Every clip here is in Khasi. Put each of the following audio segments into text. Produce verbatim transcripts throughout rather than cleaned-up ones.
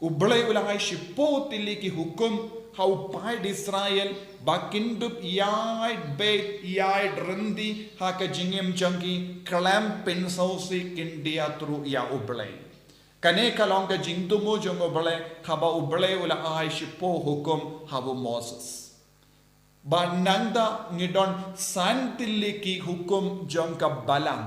U Blei u la ai shiphew tylli ki hukum ha u paid Israel, ba kin dup ïaid beit ïaid ryndi ha ka jingim jong ki khlem pynsngewsih khyndiat ruh ïa u Blei. Kane ka long ka jingthmu jong u Blei, kaba u Blei u la ai shiphew hukum ha u Moses. Bad nangta ngi don san tylli ki hukum jong ka balang,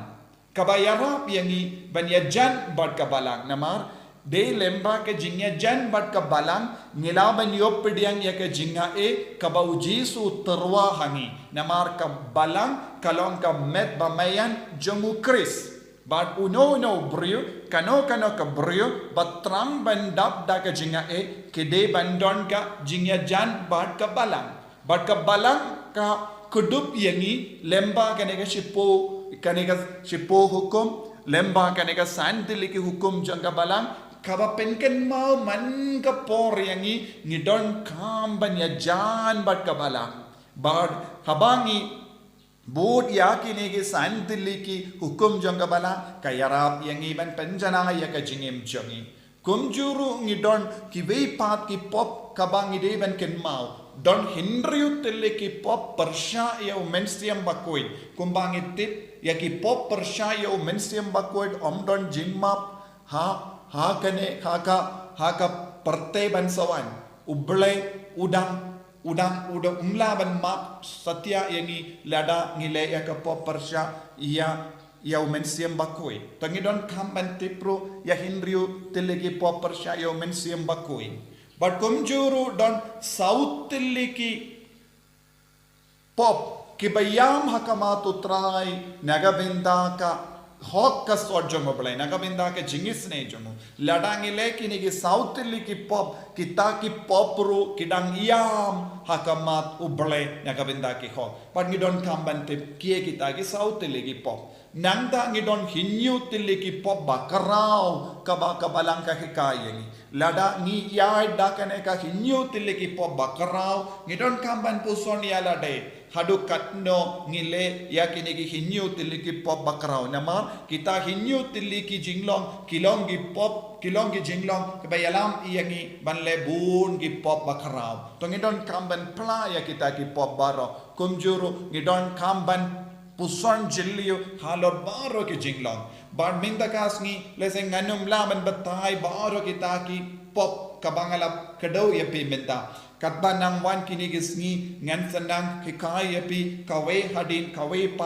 kaba ïarap ïa ngi ban ïajan bad ka balang. Namar dei lyngba ka jingïajan bad ka balang ngi lah ban ïoh pdiang ïa ka jingaiei kaba u Jisu u tyrwa ha ngi. Namar ka balang ka long ka met ba maïan jong u Khrist. Bad uno uno u briew, kano kano ka briew ba thrang ban dap da ka jingaiei, ki dei ban don ka jingïajan bad ka balang. Bad ka balang ka kdup ïa ngi lyngba kane ka shiphew, kane ka shiphew hukum, lyngba kane ka san tylli ki hukum jong ka balang, kaba pynkynmaw man ka por ïa ngi, ngi donkam ban ïajan bad ka balang. Bad haba ngi bud ïa kine ki san tylli ki hukum jong ka balang, ka ïarap ïa ngi ban pynjanai ïa ka jingim jong ngi. Kumjuh ruh ngi don kiwei pat ki pop kaba ngi dei ban kynmaw. Don hynriew tylli ki pop pyrshah ïa u Mynsiem Bakhuid. Kumba ngi tip, ïa ki pop pyrshah ïa u Mynsiem Bakhuid ym don jingmap ha, ha kane, ha ka, ha ka pyrthei ban sa wan. U Blei u dang, u dang, u dang, um lah ban map satia ïa ngi lada ngi leh ïa ka pop pyrshah ïa, ïa u Mynsiem Bakhuid. Te ngi donkam ban tip ruh ïa hynriew tylli ki pop pyrshah ïa u Mynsiem Bakhuid. Bad kumjuh ruh don saw tylli ki pop kiba ïam ha khmat u Trai na ka bynta ka hok ka sor jong u Blei, na ka bynta ka jingisynei jong u. Lada ngi leh kine ki saw tylli ki pop, kita ki pop ruh ki dang ïam ha khmat u Blei na ka bynta ki hok. Bad ngi donkam ban tip kiei kita ki saw tylli ki pop. Nangta ngi don hynñiew tylli ki pop bakhraw kaba ka balang ka hikai ïa ngi. Lada ngi ïaid da kane ka hynñiew tylli ki pop bakhraw, ngi donkam ban puson ïa lade haduh katno ngi leh ïa kine ki hynñiew tylli ki pop bakhraw. Namar kita hynñiew tylli ki jinglong ki long ki pop, ki long ki jinglong kiba ïalam ïa ngi ban leh bun ki pop bakhraw. To ngi donkam ban phla ïa kita ki pop baroh. Kumjuh ruh ngi donkam ban puson jylliew halor baroh ki jinglong. Bad mynta ka sngi, lehse ngan ym lah ban batai baroh kita ki pop kaba nga la kdew ïa phi mynta. Katba nang wan kine ki sngi ngan sa nang hikai ïa phi kawei hadien kawei pat